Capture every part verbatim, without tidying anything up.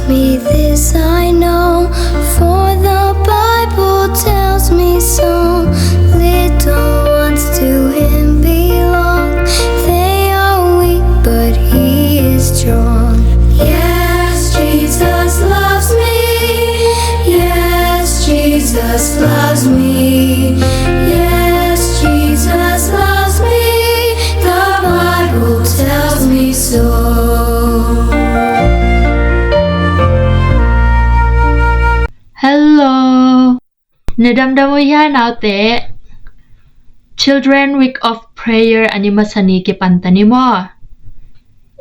Me this I know, for the Bible tells me so. Little ones to him belong, they are weak, but he is strong. Yes, Jesus loves me. Yes, Jesus loves me. Yes, Jesus loves me. The Bible tells me so. Hello. Na damdam uh hia naute? Children Week of Prayer a ni masa ni kipan ta ni maw?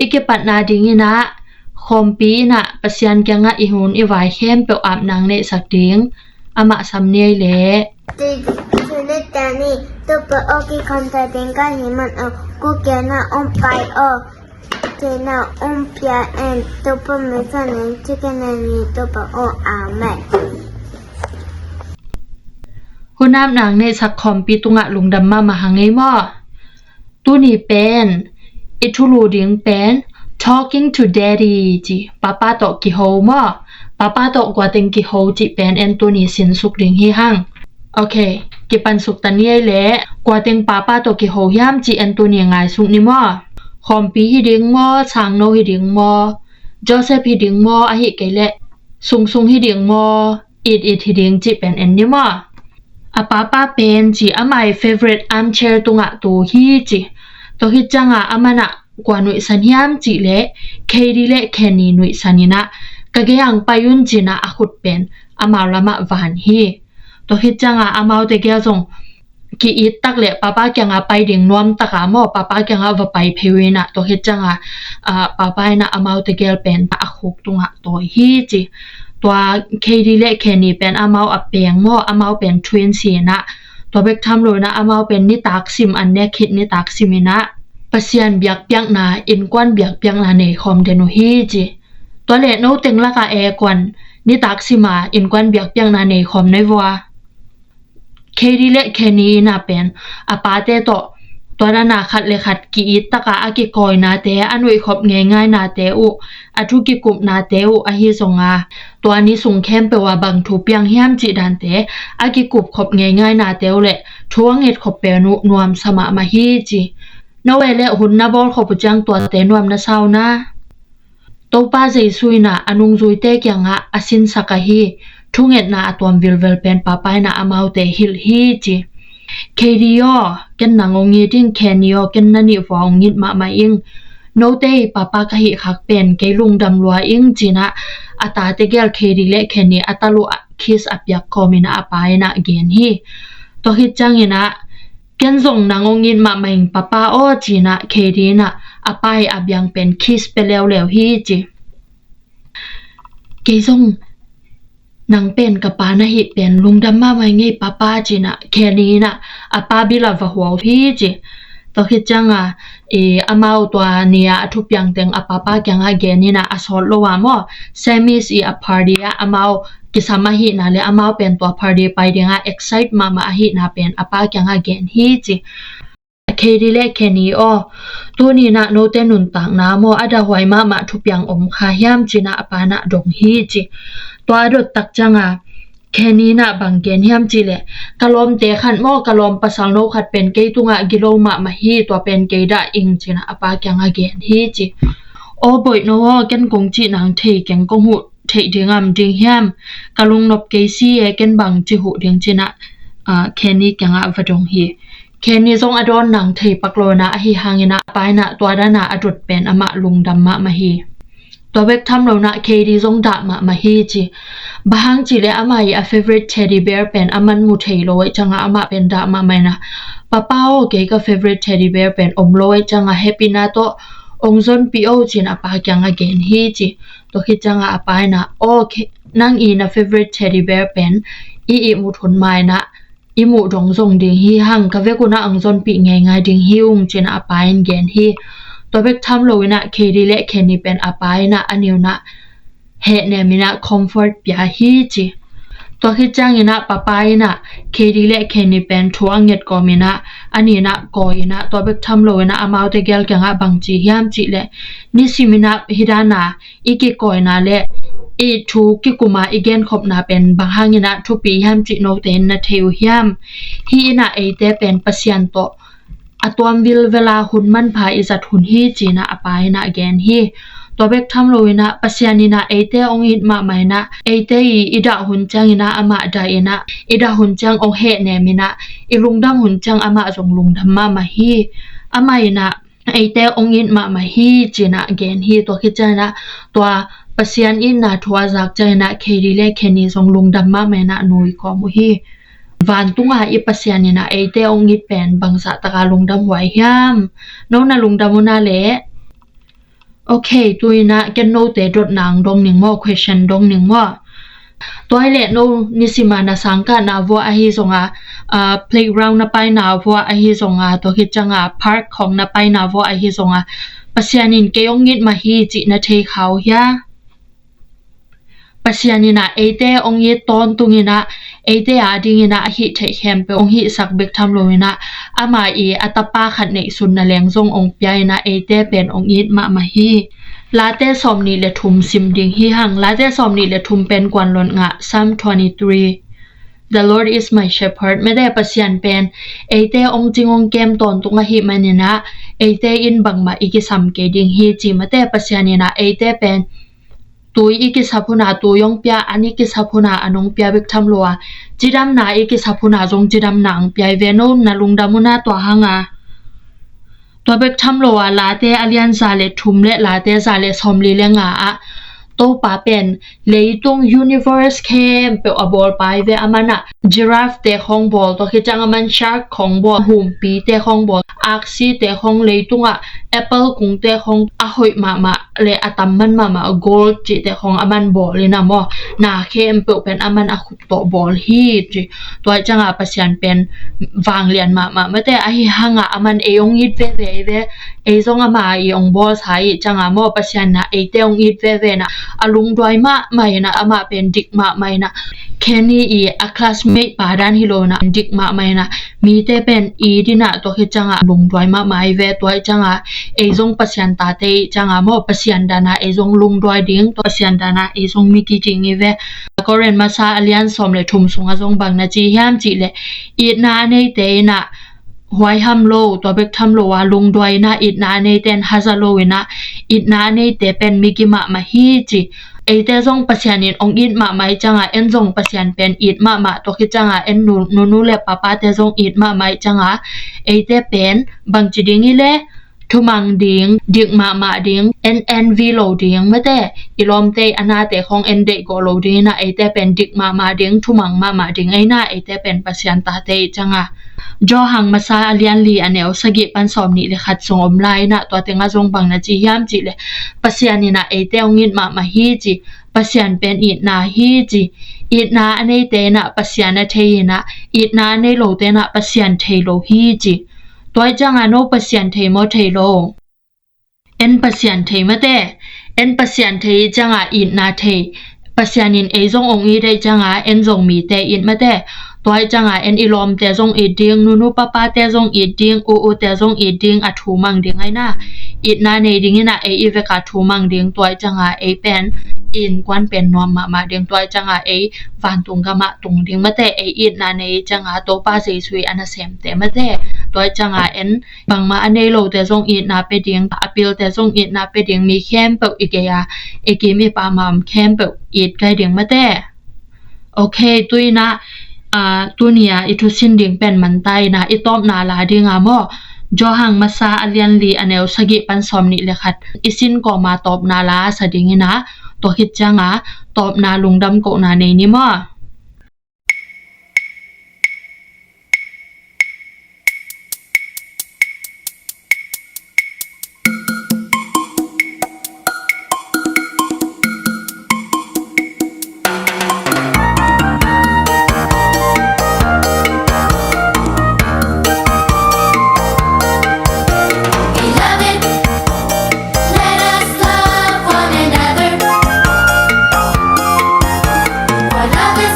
I kipatna dingin ah khawmpi in ah Pasian kiangah i hun i vai khempeuh ap nang neihsak ding amah sam ni ei leh. Tuni tani Topa aw kikham ta ding ka hi man aw, ku kiangah hong pai aw. Kena hong pia en, Topa mesa nen, cikena ni Topa aw, amen. Hun ap nang neihsak khawmpi tungah lungdam mahmah hang ei maw? Tuni pen i thulu ding pen Talking to Daddy ci, Papa tawh kiho maw? Papa tawh kua teng kiho cih pen en tuni sinsuk ding hi hang. Ok, kipansuk ta ni ei leh, kua teng Papa tawh kiho hiam cih en tuni ngaisuk ni maw? Khawmpi hi ding maw, sangno hi ding maw, Joseph hi ding maw, ahih kei leh sungsung hi ding maw, it it hi ding cih pen en ni maw? A Papa pen ci, amah i favorite armchair tungah tu hi ci. Tua khit ciangah aman ah kua nuihsan hiam cih leh Katie le Kenny nuihsan in ah, ka gei ah pai un ci in ah a khut pen amau lamah van hi. Tua khit ciangah amaute gel zong ki-it tak leh Papa kiangah pai ding nuam tak a maw, Papa kiangah va pai phei uh in ah, tua khit ciangah, ah, Papa in ah amaute gel pen a khuk tungah tawi hi ci. Tua Katie le Kenny pen amau a peng maw, amau pen twins hi in ah, tua bek tham lo in ah amau pen nitak sim, an nek khit nitak sim in ah, Pasian biakpiakna, innkuan biakpiakna nei khawm den uh hi ci. Tua leh no teng lakah e kuan nitak sim a innkuan biakpiakna nei khawm na hi vua? Katie le Kenny in ah pen a pate tawh tua dan a khat le khat ki-it tak a a kikawinate, a nuihkhop ngeingainate uh, a thu kikupnate uh ahi zong a, tua ni sung khempeuh ah bang thu piang hiam cih dante, a kikupkhop ngeingainate uh le thu a ngetkhop pen uh nuamsa mahmah hi ci. No e le hun na bawlkhop uh ciang tuate nuam na sa uh na? Topa Jesu in ah a nungzuite kiangah a sinsak ahi thungetna a tuam vilvel pen Papa in ah amaute hilh hi ci. Katie aw, ken nang hong it ing, Kenny aw, ken na nih vua hong it mahmah ing. Note i Papa ka hih khak pen kei lungdam lua ing ci in ah a tate gel Katie le Kenny a tal uh ah kiss a piak kawm in ah a pa in ah gen hi. Tua khit ciangin ah, ken zong nang hong it mahmah ing Papa aw ci in ah Katie in ah a pa i a biang pen kiss pia leuleu hi ci. Kei zong nang pen ka pa na hih pen lungdam mahmah ing ei Papa ci in ah Kenny in ah a pa bil ah va huau hi ci. Tua khit ciangah, i, amau tua ni a a thupiang teng a Papa kiangah gen in ah a sawt lo a maw, Sammy's i a party ah amau kisam ahihna le amau pen tua party pai dingah excite mahmah ahihna pen a pa kiangah gen hi ci. Katie le Kenny aw, tuni in ah note nuntakna maw a dahhuai mahmah thupiang om kha hiam ci in ah a pa in ah dong hi ci. Tua a dot tak ciangah Kenny in ah bang gen hiam cih leh, ka lawmte khat maw, ka lawm pasal no khat pen kei tungah gilo mahmah hi, tua pen kei dah ing ci in ah a pa kiangah gen hi ci. Aw boih no aw, ken kong cih nang thei keng, kong huh theih ding am ding hiam? Ka lungnop kei si e, ken bang ci huh ding ci in ah, ah, Kenny kiangah va dong hi. Kenny zong a dawn nang thei pak lo in ah ahi hangin ah a pa in ah tua dan a a dot pen amah lungdam mahmah hi. Tua bek tham lo in ah Katie zong dah mahmah hi ci. Bang hang cih leh amah i a favorite teddy bear pen aman mu thei lo ahih ciangah amah pen dah mahmah in ah, Papa aw, kei ka favorite teddy bear pen om lo ahih ciangah hehpihna tawh hong zonpih o ci in a pa kiangah gen hi ci. Tua khit ciangah a pa in ah, aw, nang i na favorite teddy bear pen i ihmut hun ma in ah i muh dong zong ding hi hang, ka vek un ah hong zonpih ngeingai ding hi ung ci in ah a pa in gen hi. Tua bek tham lo in ah Katie le Kenny pen a pa in ah a ni un ah hehnem in ah comfort pia hi ci. Tua khit ciangin ah Papa in ah Katie le Kenny pen thu a nget kawm in ah a ni in ah kawi in ah, tua bek tham lo in ah amaute gel kiangah bang ci hiam cih leh, nisim in ah hih dan a i kikawina le i thu kikuma i genkhopna pen bang hangin ah thupi hiam cih note in na thei uh hiam? Hih in ah eite pen Pasian tawh a tuam vilvela hun manpha i zat hun hi ci-in ah a pa in ah gen hi. Tua bek tham loin ah Pasian in ah eite hong it mahmah in ah, eite i, i dah hun ciangin ah amah dah in ah, i dah hun ciang hong hehnem in ah, i lungdam hun ciang amah zong lungdam mahmah hi. Amah in ah eite hong it mahmah hi ci-in ah gen hi. Tua khit ciangin ah tua Pasian itna thu a zak ciangin ah Katie le Kenny zong lungdam mahmah in ah nui kawm uh hi. Vantunga i Pasian in ah eite hong it pen bangzah taka lungdam huai hiam? No na lungdam uh na leh? Ok, tu-in ah ken note dotna hong dong ning maw, question dong ning maw? Tua hi leh no nisima na sangkahna vuah ahi zonga, ah, playground na paina vuah ahi zonga, tua khit cianga park khawng na paina vuah ahi zonga, Pasian in kei hong it mah hi cih na thei kha uh hia? Pasian in ah eite hong it tawntungin ah, eite adingin ah a hih theih khempeuh hong hihsak bek tham loin ah, amah i a tapa khat neihsutna leng zong hong pia in ah, eite pen hong it mahmah hi. Late sawmnih le thum sim ding hi hang. Late sawmnih le thum pen kuan lon ngah, Psalm twenty-three. The Lord is my shepherd. Mate Pasian pen eite hong cing hong kem tawntung ahih manin ah, eite in bangmah i kisam kei ding hi ci. Mate Pasian in ah eite pen tui i kisap hun a tui hong pia, an i kisap hun a an hong pia bek tham lo a, cidamna i kisap hun a zong cidamna hong pia hi ve. No na lungdam uh na tua hang a? Tua bek tham lo a, Late a lian za le thum le Late za le sawmli le nga ah Topa pen leitung universe khempeuh a bawlpa hi ve. Aman ah giraffe te khawng bawl, tua khit ciang aman shark khawng bawl, humpi te khawng bawl, aksi te khawng, leitungah apple kung te khawng, a hoih mahmah le a tam man mahmah gold cih te khawng aman bawl in ah maw, na khempeuh pen aman a khut tawh bawl hi ci. Tua ciangah Pasian pen vanglian mahmah mate, ahi hangah aman ei hong it veve hi ve. Ei zong ama i hong bawlsa i ciangah maw, Pasian in ah eite hong it veve in ah, a lungduai mahmah in ah, amah pen dik mahmah in ah, Kenny i a classmate pa dan hi lo in ah dik mahmah in ah, mite pen it in ah, tua khit ciangah lungduai mahmah hi ve. Tua ciangah ei zong Pasian tate i ciangah maw, Pasian dan a ei zong lungduai ding, tua Pasian dan a ei zong miki ding hi ve. Korin masa a lian sawm le thum sungah zong bang na ci hiam cih leh, itna a neite in ah huaiham lo, tua bek tham lo a lungduai in ah itna a neite in haza lo in ah, itna a neite pen miki mahmah hi ci. Eite zong Pasian in hong it mahmah i ciangah en zong Pasian pen it mahmah, tua khit ciangah en nu, nunu le papate zong it mahmah i ciangah eite pen bangci ding hi leh, thumang ding, dik mahmah ding, en envy lo ding mate, i lawmte i a nate khawng en deih gawh lo ding in ah, eite pen dik mahmah ding, thumang mahmah ding ei na, eite pen Pasian tate i ciangah. Johan masa a lian li a neu sagih pan sawmnih le khat sung om lai in ah, tua tengah zong bang na ci hiam cih leh, Pasian in ah eite hong it mahmah hi ci. Pasian pen itna hi ci. Itna a neite in ah Pasian a thei in ah, itna a nei lote in ah Pasian thei lo hi ci. Tua i ciangah no Pasian thei maw, thei lo? En Pasian thei mate. En Pasian thei i ciangah itna thei. Pasian in ei zong hong it i ciangah en zong mite it mate. Tua i ciangah en i lawmte zong it ding, nunu papate zong it ding, u ute zong it ding, a thu mang ding ai na. Itna nei ding in ah ei i vekah thu mang ding, tua i ciangah ei pen innkuan pen nuam mahmah ding, tua i ciangah ei vantung gamah tung ding mate. Ei itna nei i ciangah Topa Jesu i a nasemte mate, tua i ciangah en bangmah a nei lote zong itna pe ding, a pilte zong itna pe ding, mi khempeuh i gei a, i kim i pam a om khempeuh it kai ding mate. Ok, tu in ah, ah, tuni a i thusin ding pen man ta in ah, i tawpna la ding a maw, Johan masa a lian li a neu sagih pan sawmnih le khat, i sin kawma tawpna la sa ding in ah, tua khit ciangah tawpna lungdam kohna nei ni maw. Beloved, let us love one another. For love is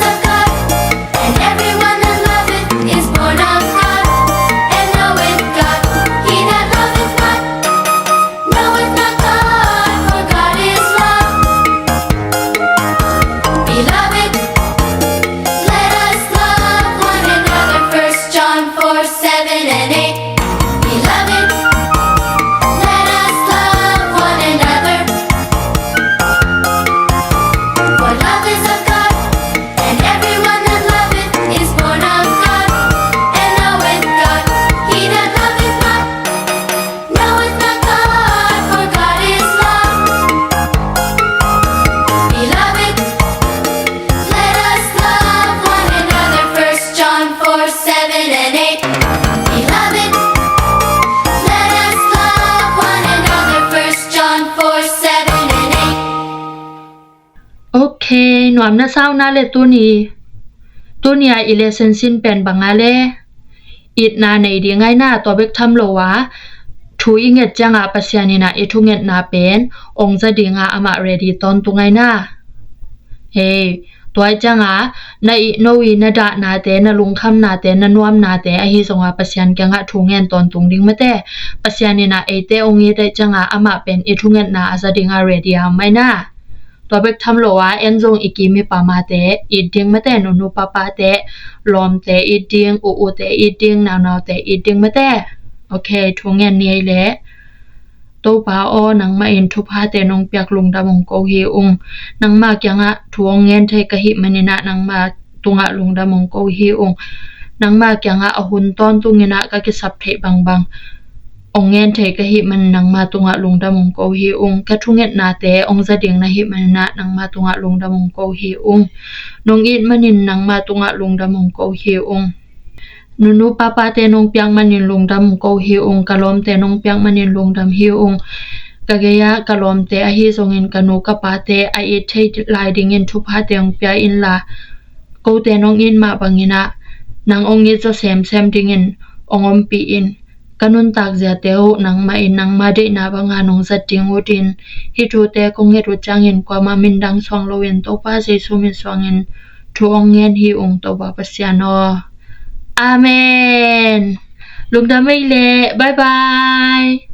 Hei, nuam na sau na le tuni, tuni a i lesson sin pen bang a le, itna nei ding ahi na. Tua bek tham lo a, thu i nget ciang a Pasian in a i thungetna pen ong za ding a amah ready tawntung ahi na. Hei, tua ciang a, na i no i na dahnate, na lungkhamnate, na nuamnate ahi zong a Pasian kiang a thu ngen tawntung ding mate. Pasian in a eite ong it ciang a amah pen i thungetna a za ding a ready a om ahi na. Tua bek tham lo a, en zong i kim i pamate it ding mate, nunu papate, lawmte it ding, u ute it ding, naunaute it ding mate. Ok, thu ngen ni ei le. Topa aw, nangmah in thuphate nong piak lungdam ong ko hi ung. Nangmah kiang a thu ong ngen thei ka hih manin a nangmah tung a lungdam ong ko hi ung. Nangmah kiang a a hun tawntung in a ka kisap theih bangbang ong ngen thei ka hih manin nangmah tung a lungdam ong ko hi ung. Ka thungetnate ong za ding na hih manin a nangmah tung a lungdam ong ko hi ung. Nong it manin nangmah tung a lungdam ong ko hi ung. Nunu papate nong piak manin lungdam ong ko hi ung. Ka lawmte nong piak manin lungdam hi ung. Ka gei a ka lawmte ahi zongin ka nu ka pate a it thei lai dingin thuphate ong pia in la, kote nong it mah bangin a nang ong it zaw semsem dingin ong ompih in. Ka nuntak ziate uh nangmah in nangmah deihna bang a nong zat ding uh in. Hih thute kong nget uh ciangin kuamah min dang suang loin Topa Jesu min suangin thu ong ngen hi ung, Topa Pasian aw. Amen. Lungdam ei le. Bye bye.